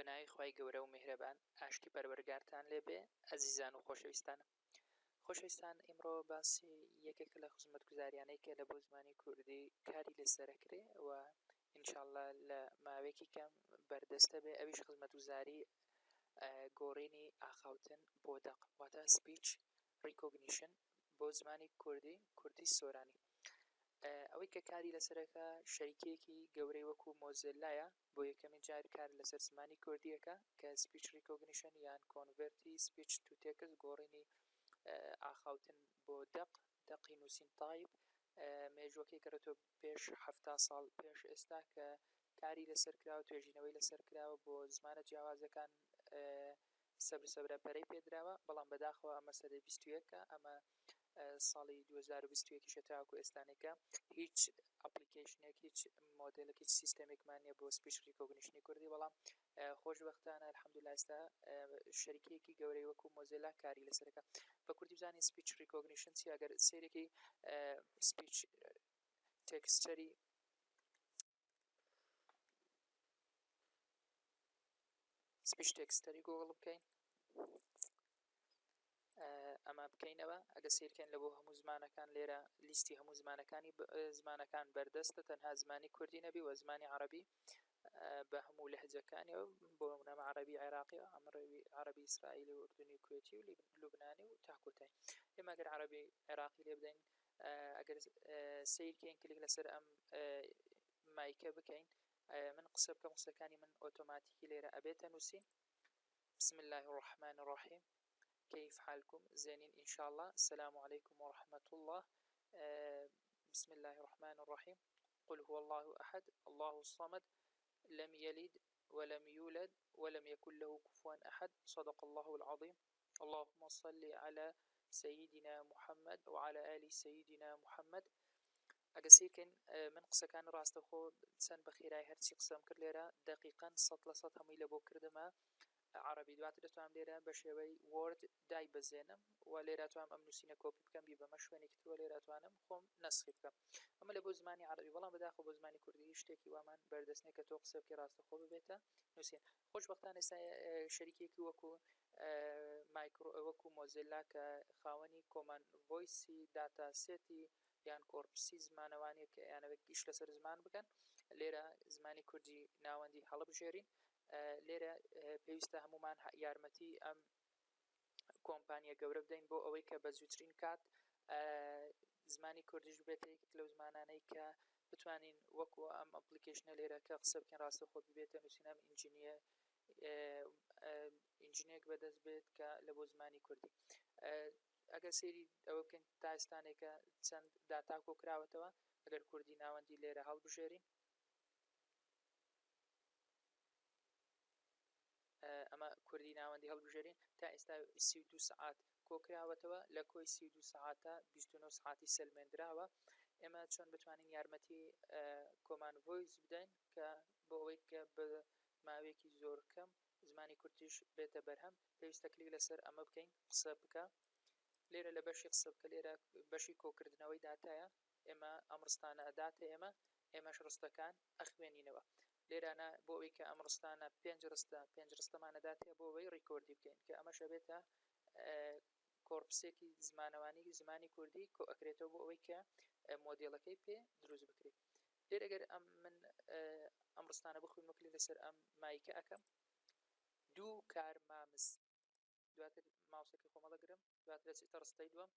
بەناوی خوای گەورە و میهرەبان ئاشتی پەروەردگارتان لێ بێ ئەزیزان و خۆشەویستانم. خۆشەویستان ئیمڕۆ باسی یەکێکە لە خزمەتگوزاریانەی کە لە بۆ زمانی کوردی کاری لەسەرەکرێ و ان شاء اللە لە ماوەیەکی کەم بەردەستە بێ ئەویش خزمەتگوزاری گۆڕینی ئاخاوتن بۆ دەق واتە speech recognition بۆ زمانی کوردی کوردی سۆرانی ئەوەی کە کاری لەسەرەکە شەریکەیەکی گەورەی وەکو مۆزێلایە بۆ یەکەمین جار کار لەسەر زمانی کوردیەکە کە speech recognition یان convert ی speech to text گۆڕینی ئاخاوتن بۆ دەق دەقی نووسین type مێژوەکەی گەڕێتەوە پێش 70 ساڵ پێش ئێستا کە کاری لەسەر کراوە توێژینەوەی لەسەر کراوە بۆ زمانە جیاوازەکان سەبر سەبرە پەرەی پێدراوە بەڵام بەداخەوە ئەمە سەدەی 21ە ئەمە ساڵی 2021 یشە تاوەکو ئێستانێکە هیچ application ێک هیچ مۆدێلێک هیچ سیستەمێکمان نییە بۆ speech recognition ی کوردی بەڵام خۆشبەختانە الحمدلله ئێستا شەریکەیەکی گەورەی وەکو مۆزێلا کاری لەسەرەکە بە کوردی بزانین speech recognition چی ئەگەر سەیرێکی speech texture ی speech texture ی گوگڵ بکەین ئەمە بکەینەوە ئەگە سیرکەین لە بۆ هەموو زمانەکان لێرە لیستی هەموو زمانەکانی زمانەکان بەردەستە تەنها زمانی کوردی نەبی و زمانی عەرەبی بە هەموو لەهجەکانیەوە بۆ نامە عەرەبی عێراقی عەرەبی ئیسرائیلی و ئوردنی و کوێتی و لوبنانی و تا کۆتایی ئێمە ئەگەر عەرەبی عێراقی لێ بدەین ئەگەر سیرکەین کلیک لەسەر ئەم مایکە بکەین من قسە بکەم قسەکانی من ئۆتۆماتیکی لێرە ئەبێتە نووسین بسم الله الرحمن الرحیم كيف حالكم زينين إن شاء الله السلام عليكم ورحمة الله بسم الله الرحمن الرحيم قل هو الله أحد الله الصمد لم يلد ولم يولد ولم يكن له كفوا أحد صدق الله العظيم اللهم صل على سيدنا محمد وعلى آل سيدنا محمد ئەگە سیرکەین من قسەکان ڕاستەخۆ چەند بە خێرای هەرچی قسەم کرد لێرە دەقیقەن 100% هەمووی لە بۆ کردمە عەڕەبی دواتر دەتوانم لێرە بە شێوەی Word دایبەزێنم و لێرە توانم ئەم نووسینە کۆپی بکەم بیبەمە شوێنێکی تر و لێرە توانم خۆم نەسخی بکەم ئەمە لە بۆ زمانی عەڕەبی بەڵام بەداخەوە بۆ زمانی کوردی هیچ شتێکی وامان بەردەست نییە کە تۆ قسە بکەی ڕاستەخۆ ببێتە نووسین خۆشبەختانە ئێستا شەریکێکی وەکو مایکرۆ وەکو مۆزێلا کە خاوەنی Common Voice ی data set ی یان corpus ی زمانەوانیە کە یانەوێت ئیش لەسەر زمان بکەن لێرە زمانی کوردی ناوەندی هەڵبژێرین لێرە پێویستە هەمومان یارمەتی ئەم کۆمپانیە گەورە بدەین بۆ ئەوەی کە بە زووترین کات زمانی کوردیش ببێتە یەکێک لەو زمانانەی کە بتوانین وەکو ئەم application ە لێرە کە قسە بکەین ڕاستەوخۆ ببێتە نووسین ئەم engine ە engine ێک بەدەست بێت کە لە بۆ زمانی کوردی ئەگەر سەیری ئەوە بکەین تا ئێستانێکە چەند داتا کۆ کراوەتەوە ئەگەر کوردی ناوەندی لێرە هەڵبژێرین ئەمە کوردی ناوەندی هەڵبژێرین تا ئێستا 32 سەعات کۆکراوەتەوە لە کۆی 32 سەعاتە 29 سەعاتی سەلمێندراوە ئێمە چۆن بتوانین یارمەتی Common Voice بدەین کە بۆ ئەوەی کە بە ماوەیەکی زۆر کەم زمانی کوردیش بێتە بەرهەم پێویستە کلیک لەسەر ئەمە بکەین قسە بکە لێرە لە بەشی قسە بکە لێرە بەشی کۆکردنەوەی داتایە ئێمە ئەم ڕستانە ئەداتە ئێمە ئێمەش ڕستەکان ئەخوێنینەوە لێرانە بۆ ئەوەی کە ئەم ڕستانە پێنج ڕستە پێنج ڕستەمان ئەداتێ بۆ ئەوەی record ی بکەین کە ئەمەش ئەبێتە corpus ێکی زمانەوانی زمانی کوردی کۆ ئەکرێتەوە بۆ ئەوەی کە مۆدێلەکەی پێ دروست بکرێت لێرە گەر ئەم من ئەم ڕستانە بخوێنم و کلیک لەسەر ئەم مایکە ئەکەم دوو کار مامز دواتر ماوسەکەی خۆم هەڵەگرم دواتر ئەچێتە ڕستەی دووەم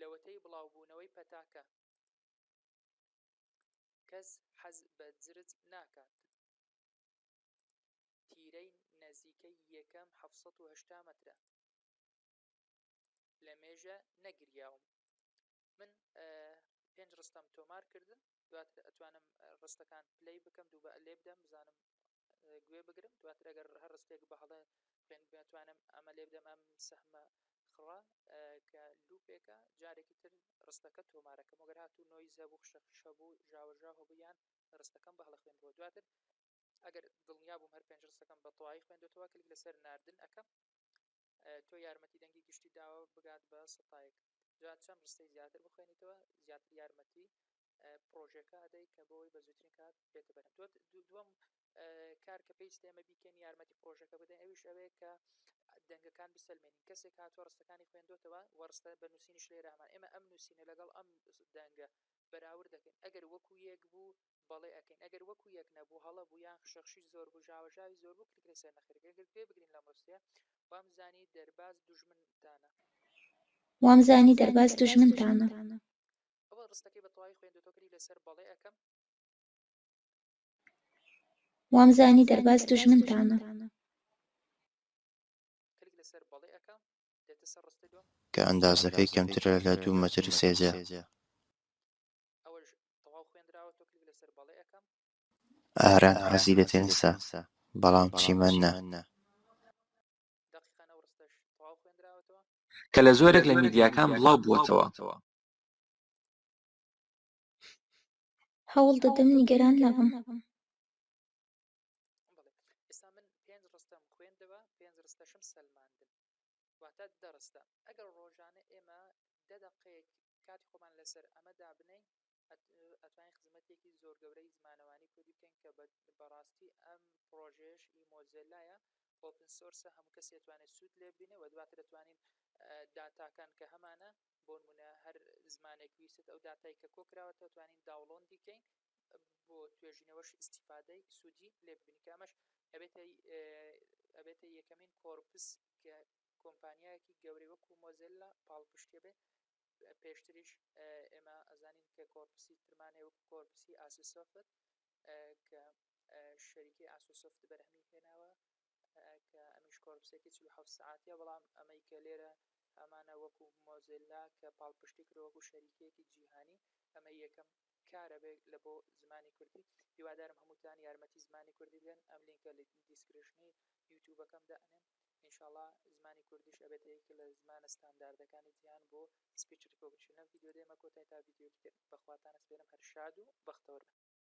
لەوەتەی بڵاوبوونەوەی پەتاکە کەس حەز بە جرج ناکات. تیرەی نزیکەی یەکەم 780 مەترە. لە مێژە نەگریاوم. من پێنج ڕستەم تۆمار کردن دواتر ئەتوانم ڕستەکان play بکەم دووبە لێ بدەم بزانم گوێ بگرم دواتر ئەگەر هەر ڕستێک بە هەڵە خوێندبێ ئەتوانم ئەمە لێ بدەم ئەم سەهمە خڕە کە loop ێکە جارێکی تر ڕستەکە تۆمارەکەم وەگەر هاتوو noise هەبوو خشەخش هەبوو ژاوەژاو هەبوو یان ڕستەکەم بە هەڵە خوێندبووە دواتر ئەگەر دڵنیا بووم هەر پێنج ڕستەکەم بە تەواوی خوێندۆتەوە کلیک لەسەر ناردن ئەکەم تۆ یارمەتی دەنگی گشتی داوە بگات بە سەتایەک جا چەند ڕستەی زیاتر بخوێنیتەوە زیاتر یارمەتی. پڕۆژەکە ئەدەی کە بۆی بە زووترین کات بێتە بەرهەم. دووەم کار کە پێویستە ئێمە بیکەین یارمەتی پڕۆژەکە بدەین، ئەویش ئەوەیە کە دەنگەکان بسەلمێنین. کەسێک هاتووە ڕستەکانی خوێندۆتەوە و ڕستە بە نووسینیش لێرە هەمان، ئێمە ئەم نووسینە لەگەڵ ئەم دەنگە بەراورد دەکەین. ئەگەر وەکو یەک بوو بەڵێ ئەەکەین، ئەگەر وەکو یەک نەبوو، هەڵە بوو یان خشەخشی زۆر بوو، ژاوەژاوی زۆر بوو، کلیک لەسەر نەخێر. ئەگەر گوێ بگرین لەم ڕستەیە، وامزانی دەرباز دوژمنتانە. وامزانی دەرباز دوژمنتانە. ئەوە ڕستەکەی بە تەواوی خوێندۆتەوە، کلیک لەسەر بەڵێ ئەەکەم. وامزانی دەرباز دوژمنتانە. کلیک لەسەر بەڵێ ئەەکەم، دێتە سەر ڕستەی دووەم. کە ئەندازەکەی کەمترە لە دوو مەتر سێجا. ئەوەش تەواو خوێندراوەتەوە، کلیک لەسەر بەڵێ ئەەکەم. ئاران حەزی لە تێنسە، بەڵام چیمەن نا. دەقیقەن ئەو ڕستەش تەواو خوێندراوەتەوە. کە لە زۆرێک لە میدیاکان بڵاوبووەتەوە. هەوڵ دەدەم نیگەران نەبم. بەڵێ، ئێستا من پێنج ڕستەم خوێندەوە، پێنج ڕستەشم سەلماندن، واتە 10 ڕستە. ئەگەر ڕۆژانە ئێمە 10 دقەیەک کاتی خۆمان لەسەر ئەمە دابنین، ئەتوانین خزمەتێکی زۆر گەورەی زمانەوانی کوردی بکەین، کە بەڕاستی ئەم پرۆژەیەش ئی مۆزێلایە، open source ە، هەموو کەسی ئەتوانێت سوود لێ ببینێ و دواتر دەتوانین داتاکان کە هەمانە، بۆ نمونە هەر زمانێک ویستت ئەو داتای کە کۆکراوەتەوە توانین download ی کەین بۆ توێژینەوەش ئیسیفادەی سوودی لێ ببینی، کە ئەمەش ئەبێتە یەکەمین corpus کە کۆمپانیایەکی گەورەی وەکو مۆزێلا پاڵپشتیە بێ. پێشتریش ئێمە ئەزانین کە corpus ی ترمان هەیە وەکو corpus ی ئاسۆسۆفت کە شەریکەی ئاسۆسۆفت بەرهەمی هێناوە، کە ئەمیش corpus ێکی 47 سعاتیە. بەڵام ئەمەی کە لێرە ئەمانە وەکو مۆزێلا کە پاڵپشتی کرد وەکو شەریکەیەکی جیهانی، ئەمە یەکەم کارە بێت لە بۆ زمانی کوردی. هیوادارم هەمووتان یارمەتی زمانی کوردی بدەن. ئەم لینکە لە description ی یوتیوبەکەمدا ئەنێم. ئینشاءڵڵا زمانی کوردیش ئەبێتە یەکێک لە زمانە ستانداردەکانی جیهان بۆ speech recognition. لەم ڤیدیۆ دێمە کۆتای، تا ڤیدیۆیەکی تر بەخواتان ئەسپێرم. هەر شاد و بەختەوەر بن.